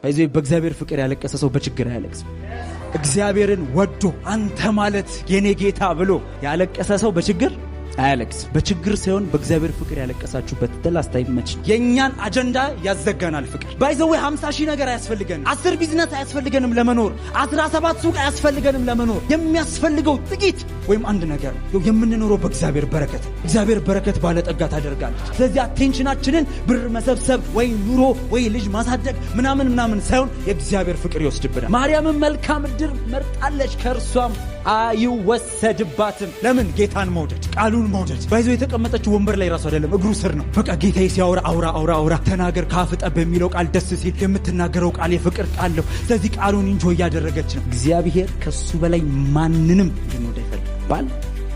በዚህ በእግዚአብሔር ፍቅር ያለቀሰ ሰው በችግር አያለቅስም። እግዚአብሔርን ወዶ አንተ ማለት የኔ ጌታ ብሎ ያለቀሰ ሰው በችግር አያለቅስም። በችግር ሳይሆን በእግዚአብሔር ፍቅር ያለቀሳችሁበት the last time መች የእኛን አጀንዳ ያዘጋናል። ፍቅር by the way 50 ሺህ ነገር አያስፈልገንም። 10 ቢዝነስ አያስፈልገንም ለመኖር። 17 ሱቅ አያስፈልገንም ለመኖር። የሚያስፈልገው ጥቂት ወይም አንድ ነገር ነው። የምንኖረው በእግዚአብሔር በረከት። እግዚአብሔር በረከት ባለጠጋ ታደርጋለች። ስለዚህ attention ኣችንን ብር መሰብሰብ ወይ ኑሮ ወይ ልጅ ማሳደግ ምናምን ምናምን ሳይሆን የእግዚአብሔር ፍቅር ይወስድብናል። ማርያምን መልካም ዕድል መርጣለች፣ ከእርሷም አይወሰድባትም። ለምን? ጌታን መውደድ፣ ቃሉን መውደድ። By the way የተቀመጠችው ወንበር ላይ ራሱ አይደለም፣ እግሩ ስር ነው። በቃ ጌታዬ ሲያወራ አውራ አውራ አውራ፣ ተናገር ከአፍ ጠብ የሚለው ቃል ደስ ሲል የምትናገረው ቃል የፍቅር ቃል ነው። ስለዚህ ቃሉን enjoy እያደረገች ነው። እግዚአብሔር ከሱ በላይ ማንንም እንድንወድ አይፈልግም። ባል፣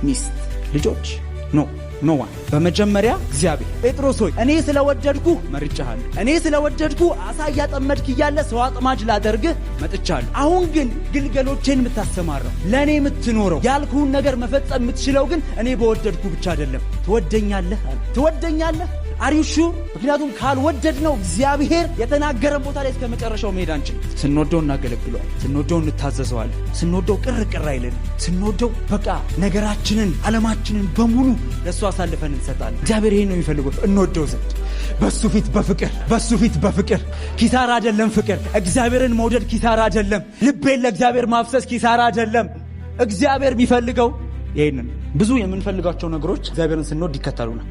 ሚስት፣ ልጆች no, no one። በመጀመሪያ እግዚአብሔር። ጴጥሮስ ሆይ፣ እኔ ስለወደድኩ መርጬሃለሁ። እኔ ስለወደድኩ አሳ እያጠመድክ እያለ ሰው አጥማጅ ላደርግህ መጥቻለሁ። አሁን ግን ግልገሎቼን የምታሰማራው፣ ለእኔ የምትኖረው፣ ያልኩህን ነገር መፈጸም የምትችለው ግን እኔ በወደድኩ ብቻ አይደለም። ትወደኛለህ አለ። ትወደኛለህ? Are you sure? ምክንያቱም ካልወደድነው እግዚአብሔር የተናገረን ቦታ ላይ እስከ መጨረሻው መሄድ አንችልም። ስንወደው እናገለግለዋል። ስንወደው እንታዘዘዋለን። ስንወደው ቅር ቅር አይለንም። ስንወደው በቃ ነገራችንን ዓለማችንን በሙሉ ለእሱ አሳልፈን እንሰጣለን። እግዚአብሔር ይሄን ነው የሚፈልገው፣ እንወደው ዘንድ በሱ ፊት በፍቅር፣ በሱ ፊት በፍቅር። ኪሳራ አይደለም ፍቅር። እግዚአብሔርን መውደድ ኪሳራ አይደለም። ልቤን ለእግዚአብሔር ማፍሰስ ኪሳራ አይደለም። እግዚአብሔር የሚፈልገው ይሄንን። ብዙ የምንፈልጋቸው ነገሮች እግዚአብሔርን ስንወድ ይከተሉናል።